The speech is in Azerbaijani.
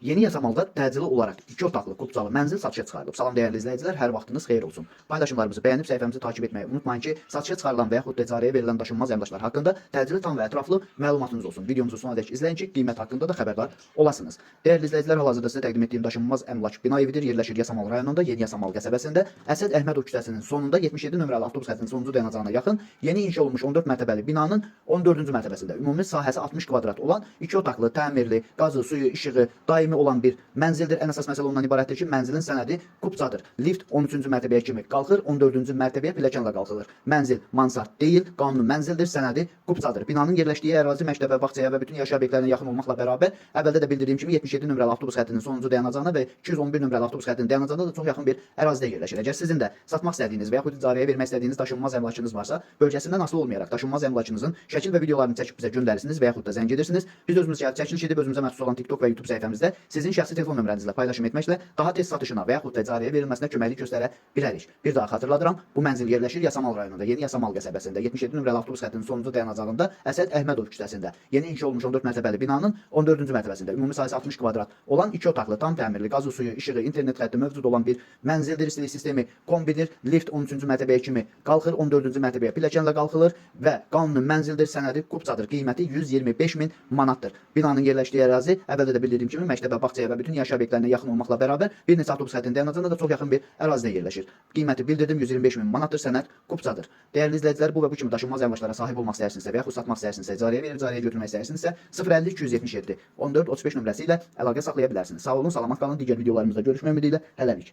Yeni Yasamalda təcili olaraq 2 otaqlı kupçalı mənzil satışa çıxarılıb. Salam dəyərli izləyicilər, hər vaxtınız xeyir olsun. Paylaşımlarımızı bəyənib səhifəmizi takip etməyi unutmayın ki, satışa çıxarılan və yaxud da icarəyə verilən daşınmaz əmlaklar haqqında təcili, tam və ətraflı məlumatınız olsun. Videomuzu sonadək izləyin ki, qiymət haqqında da xəbərdar olasınız. Dəyərli izləyicilər, hal-hazırda sizə təqdim etdiyim daşınmaz əmlak bina evidir. Yerləşir Yasamal rayonunda, Yeni Yasamal qəsəbəsində, Əsəd Əhmədov küçəsinin sonunda 77 nömrəli avtobus xəttinin sonuncu dayanacağına yaxın yeni inşa olunmuş 14 mərtəbəli binanın 14-cü mərtəbəsində ümumi sahəsi 60 kvadrat olan 2 otaqlı, təmirli, qazı, suyu, işığı daimi olan bir mənzildir. Ən əsas məsələ ondan ibarətdir ki, mənzilin sənədi kupçadır. Lift 13-cü mərtəbəyə kimi qalxır, 14-cü mərtəbəyə pilləkənlə qalxılır. Mənzil mansard deyil, qanuni mənzildir, sənədi kupçadır. Binanın yerləşdiyi ərazi məktəbə, bağçaya və bütün yaşayış obyektlərinə yaxın olmaqla bərabər, əvvəldə də bildirdiyim kimi 77 nömrəli avtobus xəttinin sonuncu dayanacağına və 211 nömrəli avtobus xəttinin dayanacağına da çox yaxın bir ərazidə yerləşir. Əgər sizin də satmaq istədiyiniz və yaxud icarəyə vermək istədiyiniz daşınmaz əmlakınız varsa, bölgəsindən asılı olmayaraq daşınmaz əmlakınızın şəkil və videolarını çəkib bizə göndərirsiniz və yaxud da zəng edirsiniz. Biz özümüz gəlib çəkiliş edib özümüzə məxsus olan TikTok və YouTube səhifəmizdə sizin şəxsi telefon nömrənizlə paylaşım etməklə daha tez satışına və yaxud da icarəyə verilməsinə köməklik göstərə bilərik. Bir daha xatırladıram, bu mənzil yerləşir Yasamal rayonunda, Yeni Yasamal qəsəbəsində, 77 nömrəli avtobus xəttinin sonuncu dayanacağında, Əsəd Əhmədov küçəsində, yeni inşa olunmuş 14 mərtəbəli binanın 14-cü mərtəbəsində ümumi sahəsi 60 kvadrat olan 2 otaqlı, tam təmirli, qazı suyu, işığı, internet xətti mövcud olan bir mənzildir. İstilik sistemi kombidir. Lift 13-cü mərtəbəyə kimi qalxır, 14-cü mərtəbəyə pilləkənlə qalxılır və qanuni mənzildir, sənədi kupçadır. Qiyməti 125 min manatdır. Binanın yerləşdiyi ərazi əvvəldə də bildirdiyim kimi məktəbə, bağçaya və bütün yaşayış obyektlərinə yaxın olmaqla bərabər bir neçə avtobus xəttinin dayanacağına da çox yaxın bir ərazidə yerləşir. Qiyməti bildirdim, 125 min manatdır, sənəd kupçadır. Dəyərli izləyicilər, bu və bu kimi daşınmaz əmlaklara sahib olmaq istəyirsinizsə və yaxud satmaq istəyirsinizsə, icarəyə verib icarəyə götürmək istəyirsinizsə 050 277 14 35 nömrəsi ilə əlaqə saxlaya bilərsiniz. Sağ olun, salamat qalın. Digər videolarımızda görüşmək ümidi ilə hələlik.